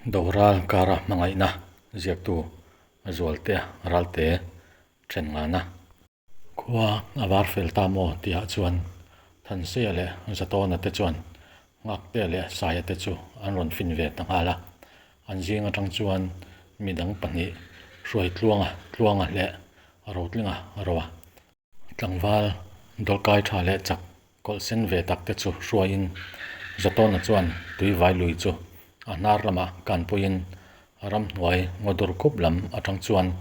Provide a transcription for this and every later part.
Doral kara hmangaihna ziaktu Zualtea Ralte then ngana. Khua a var fel ta maw tihah chuan Thanseia leh Zatawna te chuan Ngaktea leh Saia te chu an rawn fin ve ta nghal a. An zing atang chuan midang pahnih Hruaitluanga Tluanga leh Rotlinga Roa Tlangval dawlkai tha leh chak kawlh sen ve tak te chu hruaiin Zatawna chuan tuivai lui chu a hnar lamah kanpuiin ramhnuai ngawdur khup lam atang chuan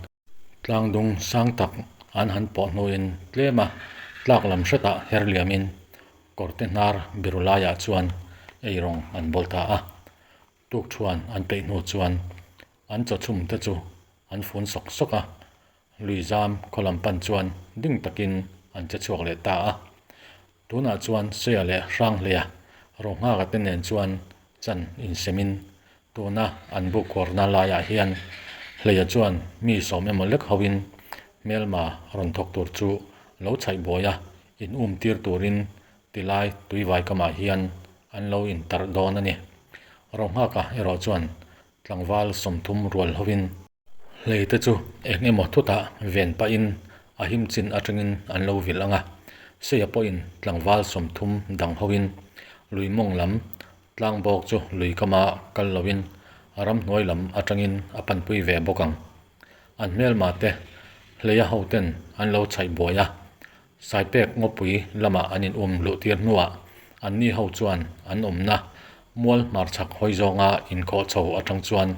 tlangdung sang tak an han pawh hnuin tlema tlak lam hretah her liamin kawrte hnar biru laiah chuan eirawng an bawl ta a. Tukṭhuan an peih hnu chuan an chawchhum te chu an fun sawk sawk a, lui zam khaw lam pan chuan ding takin an che chhuak leh ta a. Tunah chuan Seia leh Hranghleia Rohnghaka te nen chuan chan insemin tuna an buk kawrna laiah hian Hleia chuan mi sawm emaw lek hoin hmelma rawn thawk tur chu lo chhaih buai a, in um tir turin Tilai tuivai kamah hian an lo intarh dawn a ni. Rohnghaka erawh chuan tlangval 30 rual hovin hlei te chu eng emaw thutah ven pahin a him chin atangin an lo vil ang a. Seia pawhin tlangval 30 dang hovin lui mawng lam tlang bawk chu lui kama kal loin ramhnuai lam atangin a panpui ve bawk ang. An hmelma te hleia hoten an lo chhaih buai a. Saipek ngawpui lamah an in um luh tir hnuah anni ho chuan an awmna mual hmarchhak hawi zawnga inkhawh chho atang chuan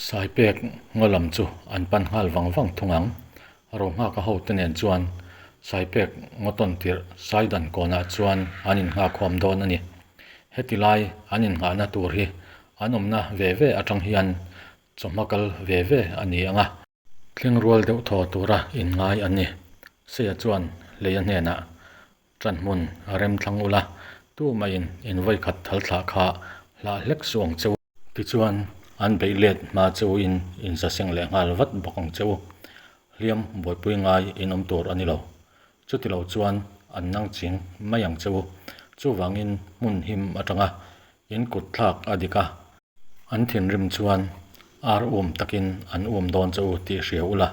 Saipek ngaw lam chu an pan nghal vang vang thung ang. Rohnghaka hote nen chuan Saipek ngaw tawn tirh Saidan kawnah chuan an innghahkhawm dawn a ni. Heti lai an innghahna tur hi an awmna ve ve atang hian chawhma kal ve ve a ni ang a. Thleng rual deuh thaw tura inngai an ni. Seia chuan Leia hnenah, Ṭan hmun a rem thlang ula, tumah-in in vawikhat thal thlah kha hlah hlek suh ang che u. Tichuan, an beih let hma che u in inzaseng leh nghal vat bawk ang che u. Hliam buaipui ngai in awm tur a ni lo. Chuti lo chuan an nang ching mai ang che u. Chuvangin hmun him atanga in kut thlak a dik a. An thinrim chuan ar um takin an um dawn che u tih hria ula,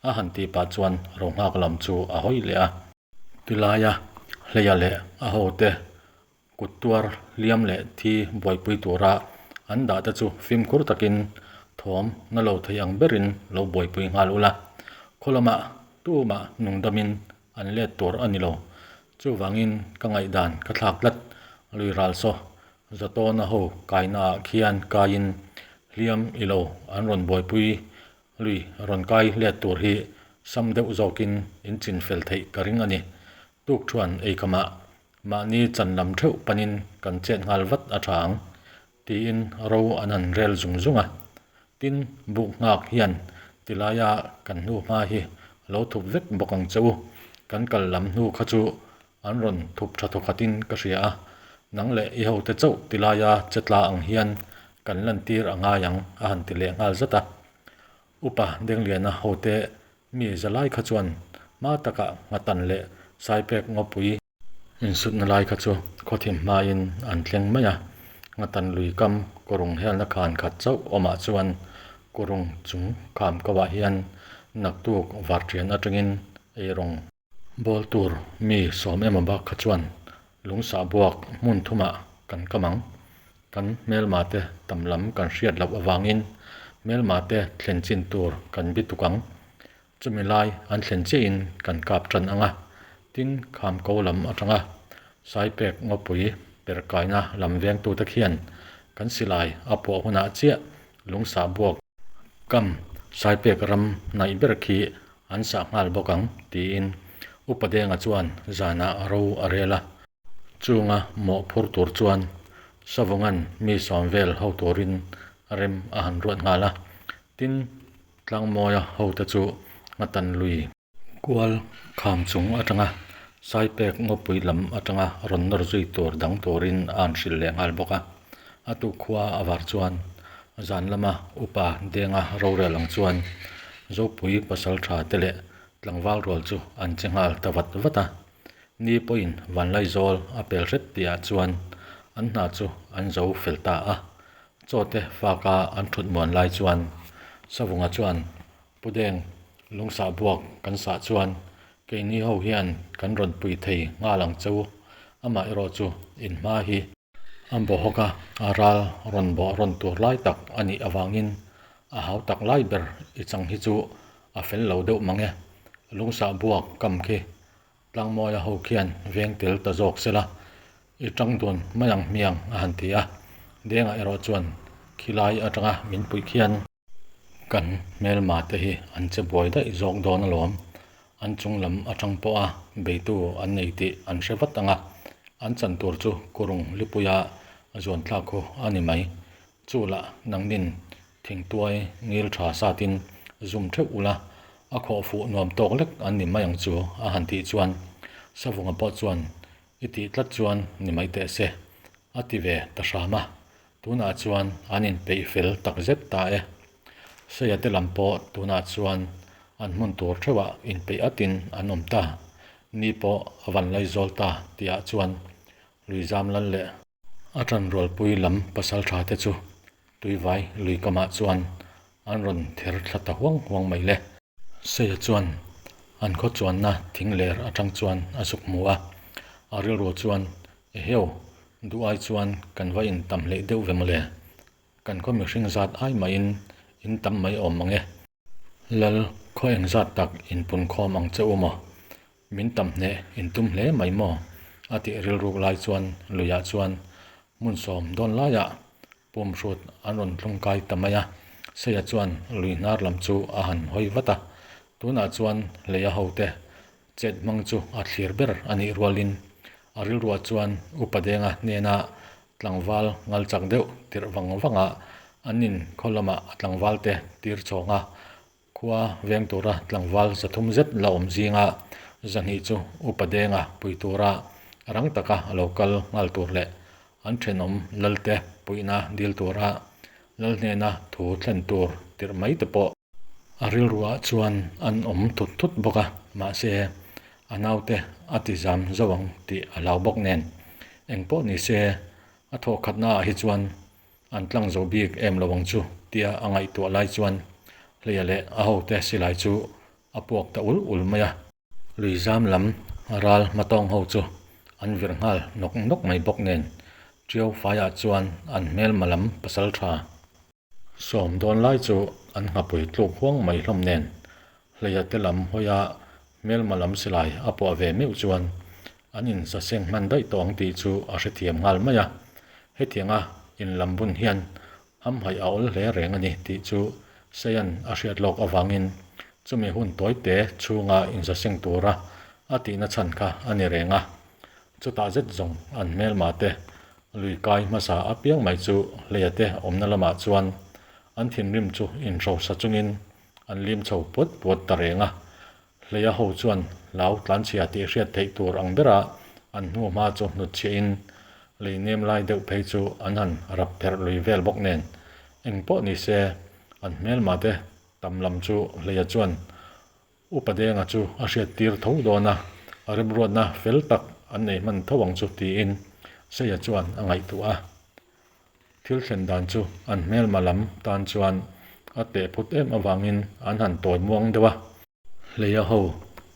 a han tih pah chuan Rohnghak lam chu a hawi leh a. Tilaia Hleia leh a hote kut tuar hliam leh thi buaipui tura an dah te chu fimkhur takin thawm na lo thei ang berin lo buaipui nghal ula, khaw lamah tumah nungdamin an let tur a ni lo. Chuvangin ka ngaihdan ka thlak tlat, lui ral saw Zatawna ho kainaah khian kaiin hliam i lo an rawn buaipui lui rawn kai let tur hi sam deuh zawkin in chin fel theih ka ring a ni. Tuk thuan eikamah mahni chan lam theuh panin kan chet nghal vat a tha ang tiin ro an han rel zung zung a. Tin, buk nghak hian tilaia kan hnu hma hi lo thup vek bawk ang che u. Kan kal lam hnu kha chu An rawn thup tha thawkhatin ka hria a, nang leh i hote chauh ti laia che tla ang hian kan lantir a ngai ang a han ti leh nghal zat a. Upa Dengliana hote mi za lai kha chuan hma takah Nghatan leh Saipek ngawpui insutna lai kha chu khawthim hmain an thleng mai a, Nghatan lui kam kawrung helna khan khat chauh awmah chuan kawrung chung kham kauah hian naktuk varṭian atangin eirawng Bawl tur mi sawm emaw bak kha chuan lungsah buak hmun thumah kan kam ang. Kan hmelma te tam lam kan hriat loh avangin hmelma te thlen chin tur kan bi tuk ang. Chumi lai an thlen chiahin kan kap tan ang a, tin kham ko lam atanga Saipek ngawpui per kaina lam vengtute khian kan silai a puah hunah chiah lungsah buak kam Saipek ram hnaih ber khi An sah nghal bawk ang, tiin Upa Denga chuan zanah ro a rel a. Chunga mawh phur tur chuan Savungan mi sawm vel ho turin rem a han ruat nghal a. Tin, Tlangmawia hote chu Nghatan lui kual kham chung atanga Saipek ngawpui lam atanga rawn nawr zui tur dang turin a han hrilh leh nghal bawk a. A tuk khua a var chuan zan lama upa Denga rorel ang chuan Zopui pasal tha te leh tlangval rual chu an che nghal ta vat vat a. Ni pawhin Vanlaizawl a pel hret tihah chuan an hna chu an zo fel ta a. Chaw te faka an thut muan lai chuan Savunga chuan Pudeng lungsah buak kan sah chuan keini ho hian kan rawn pui thei nghal ang che u, amah erawh chu in hma hi a bawhawk a, a ral rawn bawh rawn tur lai tak a nih avangin a hau tak lai ber i chang hi chu a fel lo deuh mang e, lungsah buak kam khi Tlangmawia ho khian veng tel ta zawk sela, i tang dun mai ang hmiang a han ti a, Denga erawh chuan khilai atanga min puih khian kan hmelma te hi an che buai daih zawk dawn alawm, an chung lam atang pawha beitu an nei tih an hre vat ang a, an chan tur chu kurung lipuia zuan thlak khu a ni mai. Chu lah nangnin thingtuai ngil tha satin zum theuh ula, a khawh fuh nuam tawk lek an ni mai ang chu a han tih chuan Savunga pawh chuan i tih tlat chuan ni mai teh se a ti ve ta hram a, tunah chuan an inpeih fel tak zet ta e. Seia te lam pawh tunah chuan an hmun tur theuhah inpeih atin an awm ta, ni pawh a van laizawl ta tihah chuan Luizam lal leh A ṭanrualpui lam pasalṭha te chu tuivai lui kamah chuan an rawn ther thla ta huang huang mai le. Seia chuan an khaw chuanna thing ler aṭang chuan a zuk hmu a, a rilru chuan, Eheu, duh ai chuan kan va in tam hleih deuh ve mawle, kan khaw mihring zat ai mahin in tam mai awm mang e. Lal khaw eng zat tak in pun khawm ang che u maw? Min tam hneh in tum hle mai maw? A tih rilruk lai chuan luiah chuan hmun sawm dawn laiah pum hrut an rawn thlung kai ta mai a. Seia chuan lui hnar lam chu a han hawi vat a, tunah chuan leia hote chet hmang chu a thlir ber a nih rualin a rilruah chuan Upa Denga hnena tlangval ngal chak deuh tirh vang vanga an in khaw lamah a tlangvalte tir chhawng a, Khua veng tura tlangval 300 zet la awm zinga 200 chu Upa Denga pui tura rang taka a lo kal nghal tur leh an thenawm Lalte puihna dil tura Lal hnena thu thlen tur tirh mai te pawh a rilruah chuan an awm thut thut bawk a, mahse a naute a ti zam zo ang tih a hlau bawk nen engpawh ni se a thawhkhatnaah hi chuan An tlang zo bik em lo ang chu tia a ngaihtuah lai chuan Hleia leh a hote silai chu a puak ta ul ul mai a. Lui zam lam ral hmatawng ho chu an vir nghal nawk nawk mai bawk nen Ṭiau faiah chuan an hmelma lam pasal tha sawm dawn lai chu an nghapui tluk huang mai hlawm nen Hleia te lam hawia hmelma lam silai a puah ve meuh chuan an insaseng hman daih tawh ang tih chu a hrethiam nghal mai a. Hetianga inlam bun hian hamhaih a awl hle reng a ni tih chu Seian a hriat lawk avangin chumi hun tawite chhunga insaseng tura a tihna chhan kha a ni reng a. Chutah zet zawng an hmelma te lui kai hmasa apiang mai chu Hleia te awmna lamah chuan an thinrim chu inhrosa chungin An lim chho puat puat ta reng a, Hleia ho chuan hlau tlanchhia tih hriat theih tur ang bera an hnu hma chu hnutchhiahin lei nem lai deuh phei chu an han rap pherh lui vel bawk nen eng pawh ni se an hmelma te tam lam chu Hleia chuan Upa Denga chu a hriat tir tho dawn a, remruatna fel tak an nei hman tho ang chu tiin Seia chuan a ngaihtuah a. Thil thlen dan chu an hmelma lam tan chuan a teh phut em avangin an han tawi muang deuh a. Hleia ho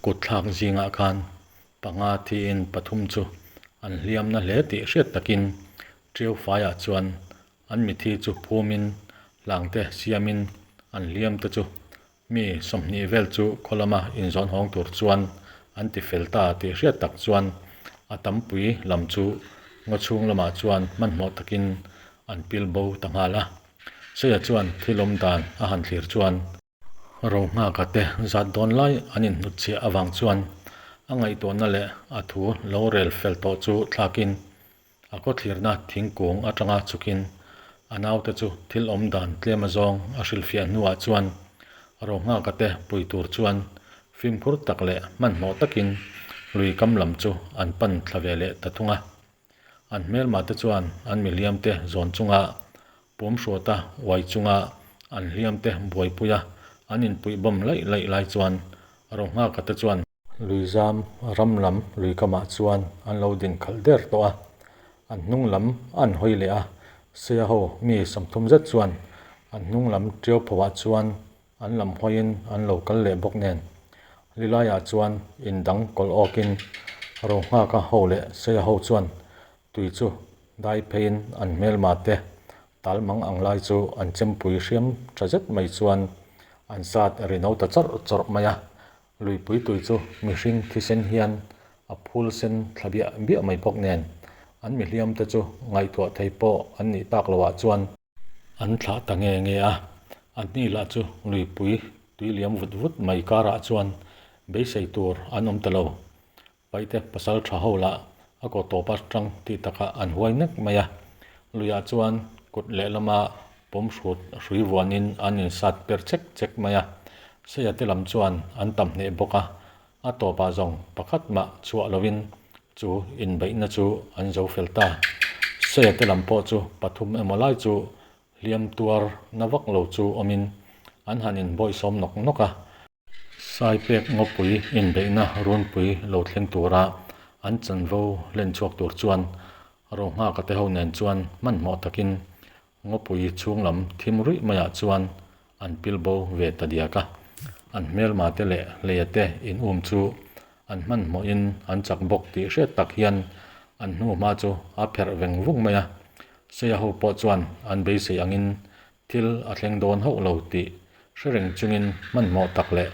kut thlak zingah khan panga thiin pathum chu an hliam na hle tih hriat takin Ṭiau faiah chuan an mithi chu phumin hlangte siamin an hliam te chu Mi 20 vel chu khaw lama inzawn hawng tur chuan an ti fel ta tih hriat tak chuan a tampui lam chu ngaw chhung lamah chuan hmanhmawh takin an pil bo ta nghal a. Seia chuan thil awm dan a han thlir chuan Rohnghaka te zat dawn lai an inhnutchhiah avang chuan a ngaihtuahna leh a thu lo rel fel tawh chu thlakin A khawthlirna thingkung atanga chhukin a naute chu thil awm dan tlem azawng a hrilhfiah hnuah chuan Rohnghaka te pui tur chuan fimkhur tak leh hmanhmawh takin lui kam lam chu an pan thla ve leh ta thung a. An hmelma te chuan an mihliam te zawn chunga pum hruata uai chunga an hliam te buaipuia an inpuih bawm laih laih lai chuan Rohnghaka te chuan Luizam ram lam lui kamah chuan an lo din khalh der tawh a, an hnung lam an hawi leh a. Seia ho mi 30 zet chuan an hnung lam ṭiau phoah chuan an lam hawiin an lo kal leh bawk nen. Lilaiah chuan indang kawlh awkin Rohnghaka ho leh Seia ho chuan tui chu dai pheiin an hmelma te tal mang ang lai chu an chempui hriam tha zet mai chuan an sat ri no ta chawrh chawrh mai a. Luipui tui chu mihring thisen hian a phul sen thla biah biah mai bawk nen an mihliam te chu ngaihtuah thei pawh an nih tak loah chuan an thlah ta nge nge a. Anni lah chu luipui tui liam vut vut mai karah chuan beisei tur an awm ta lo. Paihte pasal tha ho lah a kaw tawp atang tih takah an huai nek mai a. Luiah chuan kut lehlama pawm hrut hrui vuanin an insat per chek chek mai a. Seia te lam chuan an tam hneh bawk a, a tawpah zawng pakhat mah chhuah lovin chu inbeihna chu an zo fel ta. Seia te lam pawh chu pathum emaw lai chu hliam tuar na vak lo chu awmin an han inbawihsawm nawk nawk a. Saipek ngawpui inbeihna runpui lo thleng tura an chanvo len chhuak tur chuan Rohnghaka te ho nen chuan hmanhmawh takin ngawpui chhung lam thim ruih maiah chuan an pil bo ve ta diak a. An hmelma te leh hleia te in um chu an hmanhmawhin an chak bawk tih hriat tak hian an hnuhma chu a pherh veng vung mai a. Seia ho pawh chuan an beisei angin Thil a thleng dawn hauh lo tih hre reng chungin hmanhmawh tak leh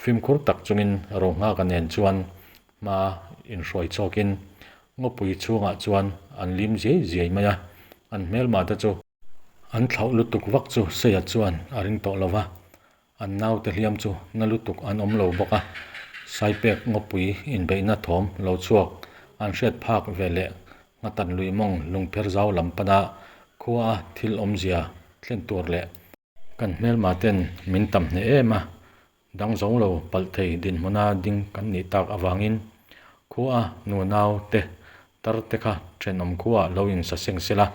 fimkhur tak chungin Rohnghaka nen chuan hma inhruai chhawkin ngawpui chhungah chuan an lim ziai ziai mai a, an hmelma te chu an thlauh lutuk vak chu Seia chuan a ring tawh lo va, an naute hliam chu na lutuk an awm lo bawk a, Saipek ngawpui inbeihna thawm lo chhuak an hriat phak ve leh Nghatan lui mawng lungpher zau lam pana khua a thil awmzia thlen tur leh kan hmelma ten min tam hneh em a, dang zo lo palh thei dinhmuna ding kan nih tak avangin khua a nunau te tar te kha thenawm khua lo insa seng sela,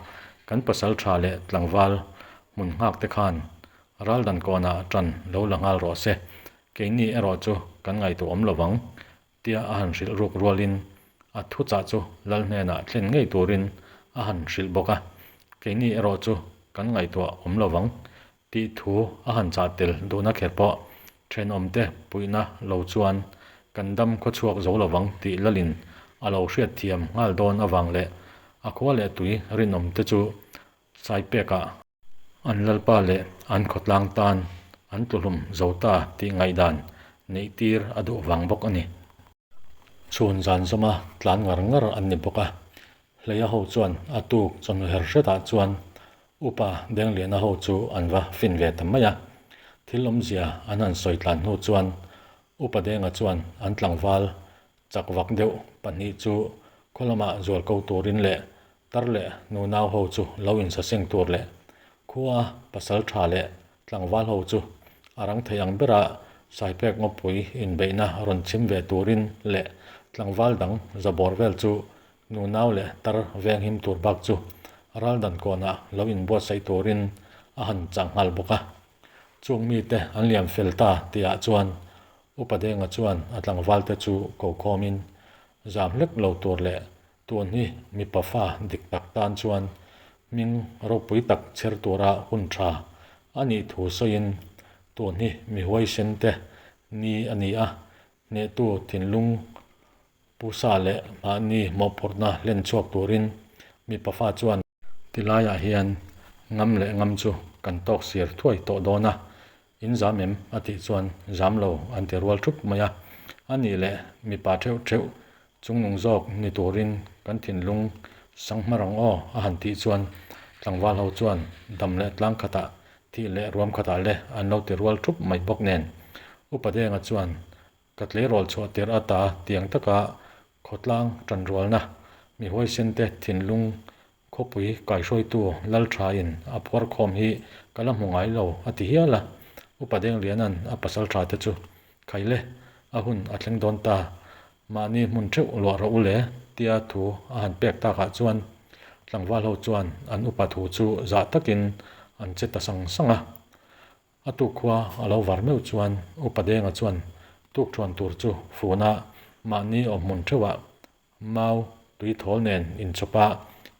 kan pasal tha leh tlangval hmun nghak te khan ral dan kawnah tan lo la nghal rawh se, keini erawh chu kan ngaihtuah awm lovang Tia a han hrilh ruk rualin a thuchah chu Lal hnenah thlen ngei turin a han hrilh bawk a, keini erawh chu kan ngaihtuah awm lo vang tih thu a han chah tel duhna kher pawh thenawmte puihna lo chuan kan dam khawchhuak zo lo vang tih Lalin a lo hriatthiam nghal dawn avang leh a khua leh tui rinawmte chu Saipekah An lalpa leh an khawtlang tan an tluhlum zo ta tih ngaihdan neih tir a duh vang bawk a ni. Chhun zan zawma tlan ngar ngar an ni bawk a, Hleia ho chuan a tuk chawhnu her hretah chuan Upa Dengliana ho chu an va fin ve ta mai a. Thil awmzia an han sawi tlan hnu chuan Upa Denga chuan an tlangval Chak vak deuh pahnih chu khaw lamah zual ko turin leh tar leh nunau ho chu lo insaseng tur leh khua pasal tha leh tlangval ho chu a rang thei ang bera Saipek ngawpui inbeihna rawn chhim ve turin leh tlangval dang zabawr vel chu nunau leh tar venghim tur bak chu raldan kawnah lo inbuatsaih turin a han chah nghal bawk a. Chung mite an liam fel ta tihah chuan Upa Denga chuan a tlangvalte chu ko khawmin zam hlek lo tur leh tun hi mipa fa dik tak tan chuan hming ropui tak chher tura hun tha a nih thu sawiin tun hi mi huaisen te ni a ni a, hnehtu thinlung pusa leh mahni mawhphurhna hlen chhuak turin mipa fa chuan Tilaiah hian ngam leh ngam chu kan tawk sir thuai tawh dawn a, in zam em? a tih chuan zam lo an ti rual thup mai a. A nih leh mipa theuh theuh chungnung zawk ni turin kan thinlung sang hma rang aw a han tih chuan tlangval ho chuan dam leh tlang khatah thih leh ruam khatah le an lo ti rual thup mai bawk nen Upa Denga chuan Ka tleirawl chhuah tirh ata tiang taka khawtlang tanrualna mi huaisente thinlung khawpui kaihruaitu Lalthain a phuar khawm hi ka la hmu ngai lo a ti hial a. Upa Dengliana'n a pasal tha te chu Khaile, a hun a thleng dawn ta, mahni hmun theuh luah rawh u le tia thu a han pek takah chuan tlangval ho chuan an upa thu chu zah takin an che ta sang sang a. A tuk khua a lo var meuh chuan Upa Denga chuan tukthuan tur chu funa mahni awmhmun theuhah mau tui thawl nen inchawpa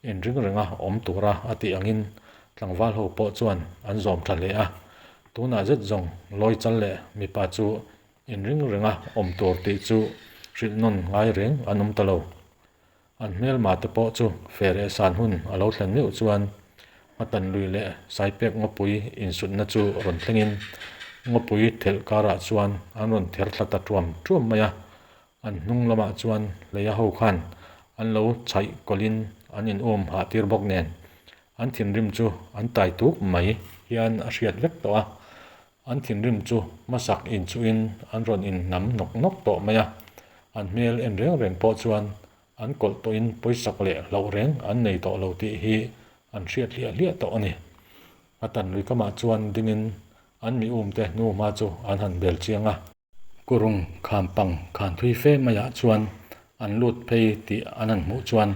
inring renga awm tura a tih angin tlangval ho pawh chuan an zawm tha hle a. Tunah zet zawng Lawichal leh mipa chu inring renga awm tur tih chu hrilh nawn ngai reng an awm ta lo. An hmelma te pawh chu fe leh san hun a lo thlen meuh chuan Nghatan lui leh Saipek ngawpui insutna chu rawn thlengin ngawpui thelh karah chuan an rawn ther thla ta tuam tuam mai a. An hnung lamah chuan hleia ho khan an lo chhaih kawlhin an in um hah tir bawk nen an thinrim chu an tai tuk mai hian a hriat vek tawh a. An thinrim chu hmasak inchuhin an rawn innam nawk nawk tawh mai a, an hmel en reng reng pawh chuan an kawlh tawhin pawisak leh hlauh reng an nei tawh lo tih hi an hriat hliah hliah tawh a ni. A tan lui kamah chuan dingin an mi umte hnu hma chu an han bel chiang a. Kurung kham pang khan thui fe maiah chuan an lut phei tih an han hmuh chuan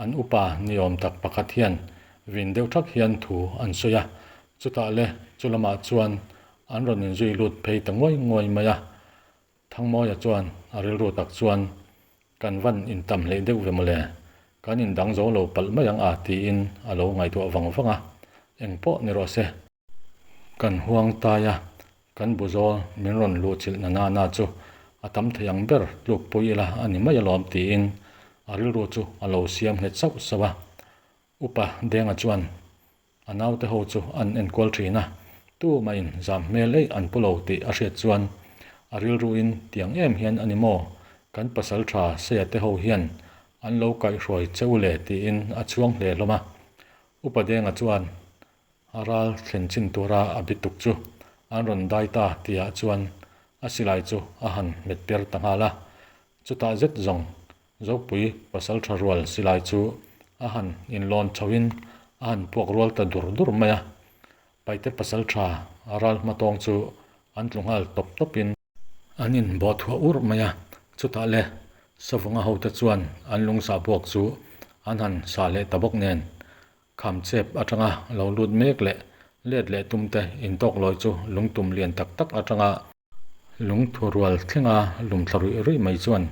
an upa ni awm tak pakhat hian vin deuh thak hian thu an sawi a, chutah le chu lamah chuan an rawn inzui lut phei ta nguai nguai mai a. Thangmawia chuan a rilru tak chuan kan van intam hleih deuh ve mawle, kan indang zo lo palh mai ang a tiin a lo ngaihtuah vang vang a, engpawh ni rawh se. Kan huang tai a, kan bu zawl min rawn luh chilh na na na chu a tam thei ang ber tluk pui ila a ni mai alawm tiin a rilru chu a lo siam nghet sauh sauh a. Upa Denga chuan a naute ho chu an enkual thin a, tumahin zam hmel eih an pu lo tih a hriat chuan a rilruin tiang em hian a ni maw kan pasal tha Seia te ho hian an lo kaihhruai che u le tiin a chhuang hle hlawm a. Upa Denga chuan A ral thlen chin tura a bituk chu an rawn dai ta tihah chuan a silai chu a han hmet per ta nghal a. Chutah zet zawng Zopui pasaltha rual silai chu a han inlawn chhoin a han puak rual ta dur dur mai a. Paite pasaltha a ral hmatawng chu an tlu nghal tawp tawpin an inbawh thuah urh mai a. Chutah le Savunga hote chuan an lungsa buak chu an han sah leh ta bawk nen Kham chep atanga lo lut mek leh let leh tumte intawk lawi chu lungtum lian tak tak atanga lungthu rual thlenga lum thla ruih ruih mai chuan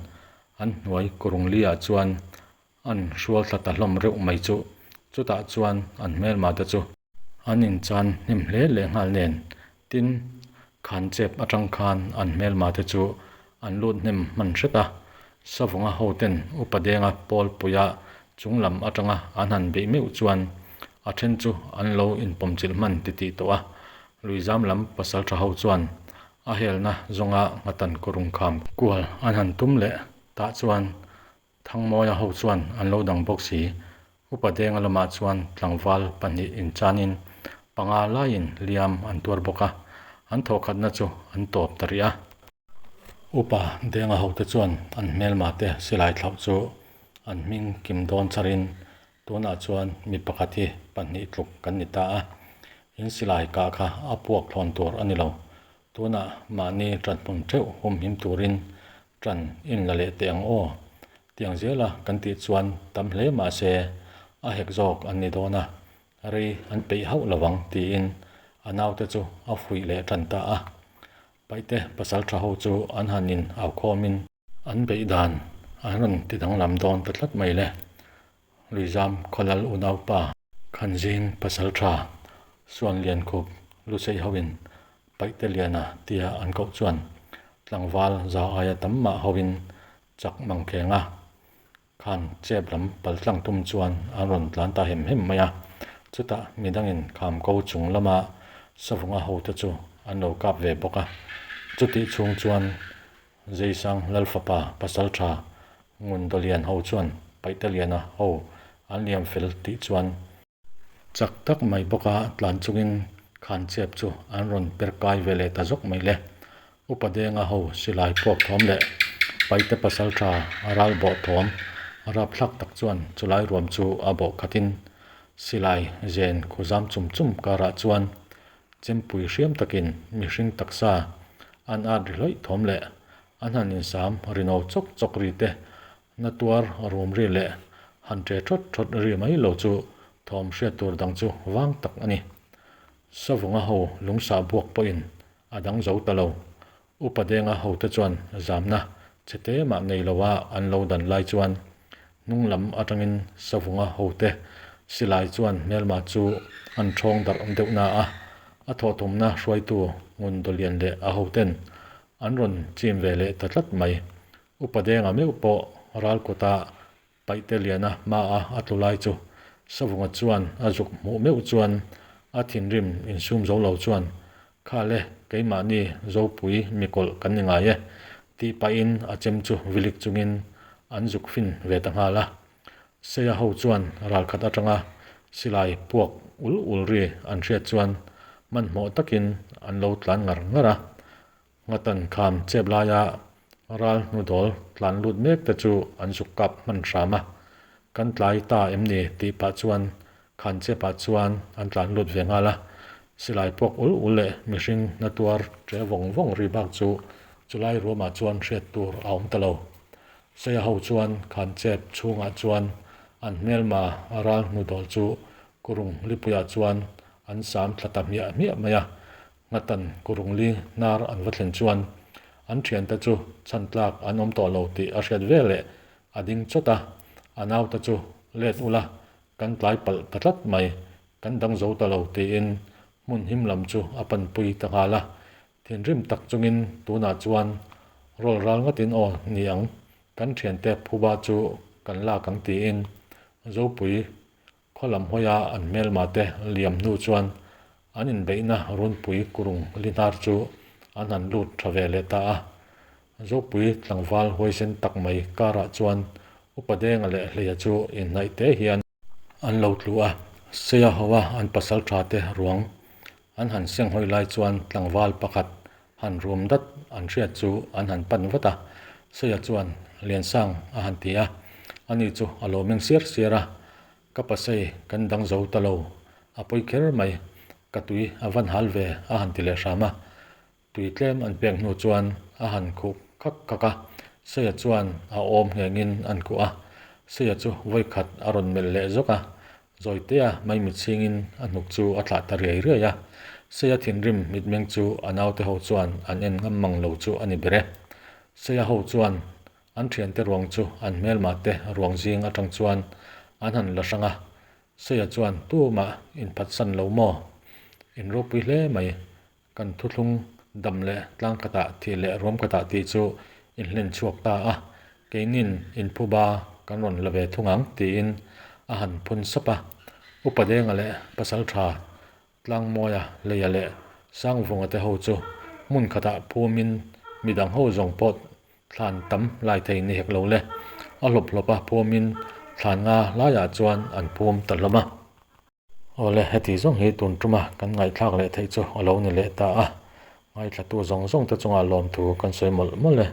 an hnuai kurung li ah chuan an hrual thla ta hlawm reuh mai chu chutah chuan an hmelma te chu an inchan hnem hle leh nghal nen tin khan chep atang khan an hmelma te chu an lut hnem hman hret a, Savunga hoten Upa Denga Pawlpuia chung lam atanga an han beih meuh chuan a then chu an lo inpawmchilh hman titih tawh a, Luizam lam pasaltha ho chuan a helna zawnga nghatan kurung kham kual an han tum leh tah chuan Thangmawia ho chuan an lo dang bawk si. Upa Denga lamah chuan tlangval pahnih inchanin panga laiin liam an tuar bawk a, an thawhkhatna chu an tawp ta rih a. Upa Denga hote chuan an hmelma te silai thlauh chu an hming kim dawn charin tunah chuan mi pakhat hi pahnih tluk kan ni ta a, in silai kah kha a puak thlawn tur a ni lo. Tunah mahni ṭanhmun ṭheuh humhim turin Ṭan in la leh teh ang aw. Tiang zela kan tih chuan tam hle mah se a hek zawk an ni dawn a, rei an peih hauh lo ang tiin a naute chu a fuih leh ṭan ta a. Paihte pasal ṭha ho chu an han in au khawmin an beih dan an rawn ti danglam dawn ta tlat mai le. Luizam Khawlal unaupa Khanzing pasal ṭha Suanlian khup Lusei hoin Paihte Liana tia an koh chuan tlangval za aia tam mah hoin chak mang kheng a, khan chep lam pal tlang tum chuan an rawn tlan ta hem hem mai a. Chutah midangin kham ko chung lama Savunga hote chu an lo kap ve bawk a. Chutih chhung chuan Zeisang Lalfapa pasal tha Ngundawlian ho chuan Paihte Liana ho an liam fel tih chuan Chak tak mai bawka tlan chungin khan chep chu an rawn per kai ve leh ta zawk mai le. Upa Denga ho silai puak thawm leh Paite pasal tha a ral bawh thawm a rap thlak tak chuan chulai ruam chu a bawh khatin silai zen khuzam chum chum karah chuan chempui hriam takin mihring taksa an at ri hlawih thawm leh an han insam rino chawk chawk ri te Na tuar rum ri leh han ṭe ṭhawt ṭhawt ri mai lo chu thawm hriat tur dang chu vang tak a ni. Savunga ho lungsah buak pawhin a dang zo ta lo. Upa Denga hote chuan zamna che te mah nei loa an lo dan lai chuan. Hnung lam atangin Savunga hote silai chuan hmelma chu an ṭhawng darh deuh na a, a thawhtumna hruaitu Ngundawlian leh a hoten an rawn chim ve leh ta tlat mai. Upa Denga meuh pawh ral kawta Paihte Liana hmaa a tlu lai chu Savunga chuan a zuk hmuh meuh chuan a thinrim insum zo lo chuan, Khale, keimahni Zopui mikawlh kan ni ngai e, tih pahin a chem chu vilik chungin an zuk fin ve ta nghal a. Seia ho chuan ralkhat atanga silai puak ul ul ri an hriat chuan hmanhmawh takin an lo tlan ngar ngar a. Nghatan kham chep laia ral hnudawl tlan lut mek te chu an zuk kap hman hram a, kan tlai ta em ni tih pah chuan khan chepah chuan an tlan lut ve nghal a, silai puak ul ul leh mihring na tuar ṭe vawng vawng ri bak chu chulai ruamah chuan hriat tur a awm ta lo. Seia ho chuan khan chep chhungah chuan an hmelma ral hnudawl chu kurung lipuiah chuan an sam thla ta hmiah hmiah mai a, Nghatan Kurungli hnar an va thlen chuan an thiante chu chhan tlak an awm tawh lo tih a hriat ve leh a ding chawt a, a naute chu let ula kan tlai palh ta tlat mai, kan dang zo ta lo tiin hmun him lam chu a panpui ta nghal a. Thinrim tak chungin tunah chuan rawl ral ngatin aw ni ang, kan thiante phuba chu kan lak ang tiin Zopui Khaw lam hawia an hmelma te liam hnu chuan an inbeihna runpui kurung li hnar chu an han lut tha ve leh ta a. Zopui tlangval huaisen tak mai karah chuan Upa Denga leh Hleia chu inhnaih te hian an lo tlu a. Seia hoa an pasal tha te ruang an han senghawi lai chuan tlangval pakhat han rum dat an hriat chu an han pan vat a. Seia chuan Liansang a han ti a, ani chu a lo meng siar siar a, Ka pasei kan dang zo ta lo, a pawi kher mai, ka tui a van hal ve a han ti leh hram a. Tui tlem an pek hnu chuan a han khuh khak khak a, Seia chuan a awm nghengin an khuh a, Seia chu vawi khat a rawn melh leh zawk a, Zawitea maimit chhingin a hnuk chu a thlah ta riai riai a, Seia thinrim mitmeng chu a naute ho chuan an en ngam mang lo chu a ni ber e. Seia ho chuan An thiante ruang chu an hmelmah te ruang zing atang chuan an han la hrang a, Seia chuan tumah inphatsan lo maw? In ropui hle mai, kan thuthlung dam leh tlang khatah thih leh ruam khatah tih chu in hlen chhuak ta a, keinin inphuba kan rawn la ve thung ang tiin a han phun sap a. Upa Denga leh Pasaltha Tlangmawia, Leia leh Sangvunga te ho chu hmun khatah phumin midang ho zawng pawh thlan tam lai thei ni hek lo le. A hlawp hlawp a phumin thlan nga laiah chuan an phum ta hlawm a. Awle, heti zawng hi tun tuma kan ngaihthlak leh theih chu a lo ni leh ta a. Ngaithlatu zawng zawng te chungah lawmthu kan sawi mawlh mawlh e.